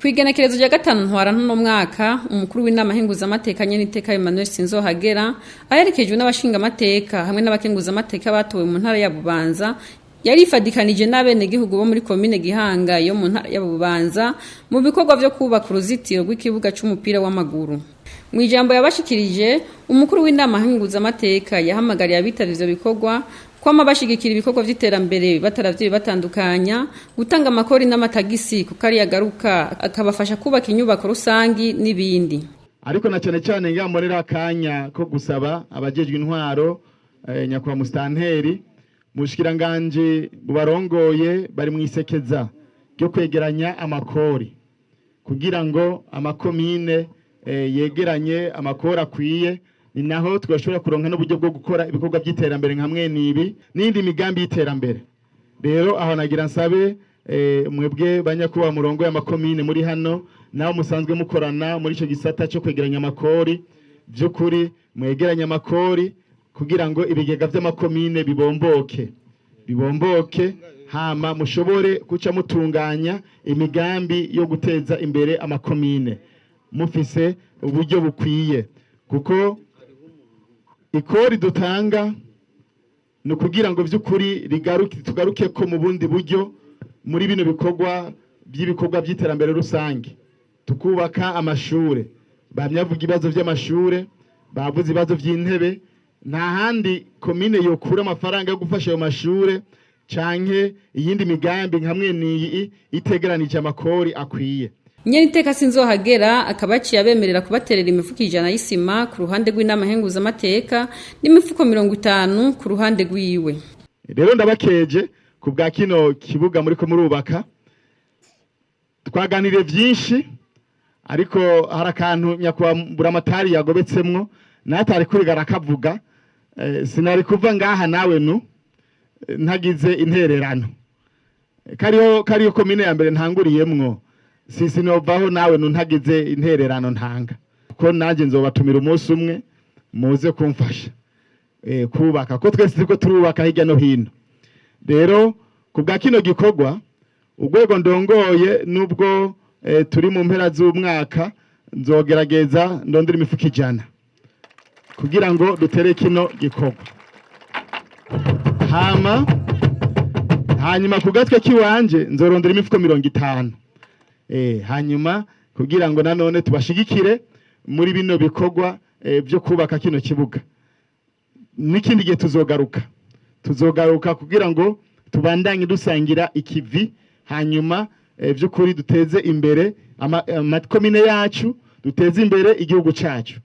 Kw'igenekerezo rya 5 Ntwarante uno mwaka, umukuru w'inama nkenguzamateka nyeniteka Emmanuel Sinzohagera, aherekejwe n'abashingamateka hamwe n'abakenguzamateka batowe mu ntara ya Bubanza, yarifadikanije n'abenegihugu bo muri komine Gihanga yo mu ntara ya Bubanza mu bikorwa vyo kubaka uruzitiro rw'ikibuga c'umupira w'amaguru. Mu ijambo yabashikirije, umukuru w'inama nkenguzamateka yahamagariye abitavye ivyo bikorwa kwama bashigikira ibikorwa vy'iterambere bataravye batandukanya, gutanga amakori n'amatagisi kuko ari yagaruka akabafasha kubaka inyubako rusangi n'ibindi. Ariko na cyane cyane ngambonera akanya ko gusaba abajejwe intwaro, nyakubahwa musitanteri, mushikiranganje bubarongoye bari mu isekeza ryo kwegeranya amakori kugira ngo amakomine yegeranye amakori akwiye. Ni naho twashobora kuronka n'uburyo bwo gukora ibikorwa by'iterambere nka mwene ibi n'indi migambi y'iterambere. Rero aho nagira nsabe mwebwe banyakubaha murongo y'amakomine muri hano, naho musanzwe mukorana muri icyo gisata cyo kwegeranya amakori, by'ukuri mwegeranye amakori kugira ngo ibigega by'amakomine bibomboke, bibomboke, hama mushobore guca mutunganya imigambi yo guteza imbere amakomine mufise uburyo bukwiye, kuko ikori dutanga ni ukugira ngo by'ukuri rigaruke, tugaruke ko mu bundi buryo muri bino bikorwa by'ibikorwa by'iterambere rusange, tukubaka amashure. Bamyavuga ibibazo by'amashure, bavuze ibibazo by'intebe. Nta handi komine yokura amafaranga yo gufasha ayo mashure canke iyindi migambi nka mwene iyi itegeranije amakori akwiye. Nyeniteka Sinzohagera akaba yaciye abemerera kubaterera imifuko 100 y'isima ku ruhande rw'inama nkenguzamateka n'imifuko 50 ku ruhande rwiwe. Rero ndabakeje ku bwa kino kibuga muriko murubaka. Twaganiriye byinshi, ariko hari akantu nyakubahwa buramatari yagobetsemwo natari kuriga arakavuga. Sinari kuva ngaha nawe nu ntagize intererano. Kariho komine ya mbere ntanguriyemwo, si sinovaho nawe nu ntagize intererano ntanga, kuko nanjye nzobatumira umunsi umwe muze kumfasha kubaka, ko twese turiko turubaka hirya no hino. Rero ku bwa kino gikorwa, urwego ndongoye, nubwo turi mu mpera z'umwaka, nzogerageza ndondera imifuko 100 kugira ngo dutere kino gikorwa. Hama hanyuma ku gatwe kiwanje nzorondera imifuko 50, hanyuma kugira ngo nanone tubashigikire muri bino bikorwa byo kubaka kino kibuga. N'ikindi gihe tuzogaruka kugira ngo tubandanye dusangira ikivi, hanyuma by'ukuri duteze imbere amakomine yacu, duteze imbere igihugu cyacu.